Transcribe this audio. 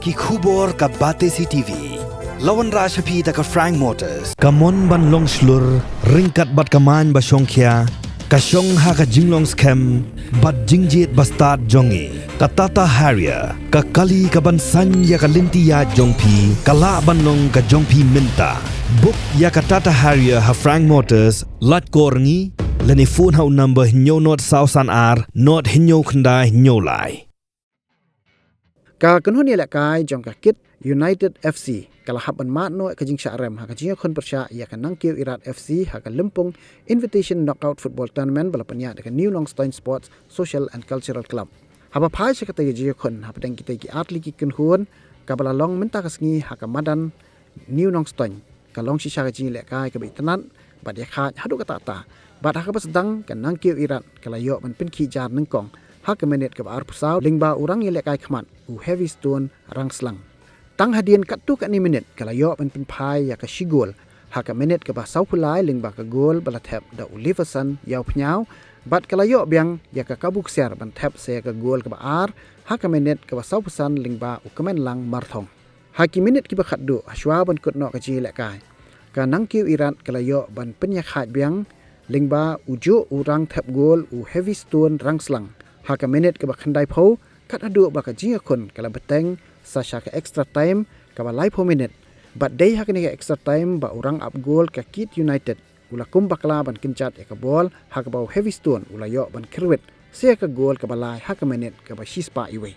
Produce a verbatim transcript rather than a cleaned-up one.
Ki khubor ka Batesi TV. La wanrah sha phi da ka Frank Motors. Ka mon ban long shlur, ryngkat bad ka main ba shongkhia, ka shong ha ka jinglong skhem bad jingjied ba stad jong ngi. Ka Tata Harrier, ka kali ka ban saiñ ïa ka lynti ïaid jong phi, ka lah ban long ka jong phi mynta. Book ïa ka Tata Harrier ha Frank Motors, lait call ngi, lane phone ha u number hynñiew nod saw san ar, nod hynñiew khyndai hynñiew lai. Ka kynhun ïalehkai jong ka kit United F C ka la hap ban mad noh ka jingshah rem ha ka jingïakhun pyrshah ïa ka Nangkiew Irat F C ha ka Lympung Invitation Knockout Football Tournament ba la pynïaid da ka New Nongstoiñ Sports Social and Cultural Club. Haba phai sha katei ka jingïakhun hapdeng kitei ki artylli ki kynhun, kaba la long mynta ka sngi ha ka madan New Nongstoiñ, ka long shisha ka jingïalehkai kaba itynnad bad ïakhaid haduh katta katta. Bad ha kaba sdang, ka Nangkiew Irat ka la ïoh ban pynkhih jar nyngkong ha ka minit kaba arphew saw lyngba u rangïalehkai khmat, u Heavystone Rangslang. Tang hadien katto katne minit ka la ïoh ban pynphai ïa ka shi gol ha ka minit kaba sawphew lai lyngba ka gol ba la thep da u Liverson Ïawphniaw, bad ka la ïoh biang ïa ka kabu ksiar ban thep sa ïa ka gol kaba ar ha ka minit kaba sawphew san lyngba u Kmenlang Marthong. Ha ki minit kiba khatduh hashwa ban kut noh ka jingïalehkai, ka Nangkiew Irat ka la ïoh ban pynïakhaid biang lyngba u juh u rangthep gol, u Heavystone Rangslang, ha ka minit kaba khyndaiphew, kat haduh ba ka jingïakhun ka la bteng sa sha ka extra time kaba laiphew minit. Bad dei ha kane ka extra time ba u rangap gol ka Kit United u la kum bakla ban kynjat ïa ka bol, ha kaba u Heavystone u la ïoh ban kyrwit sa ïa ka gol kaba lai ha ka minit kaba shispah iwei.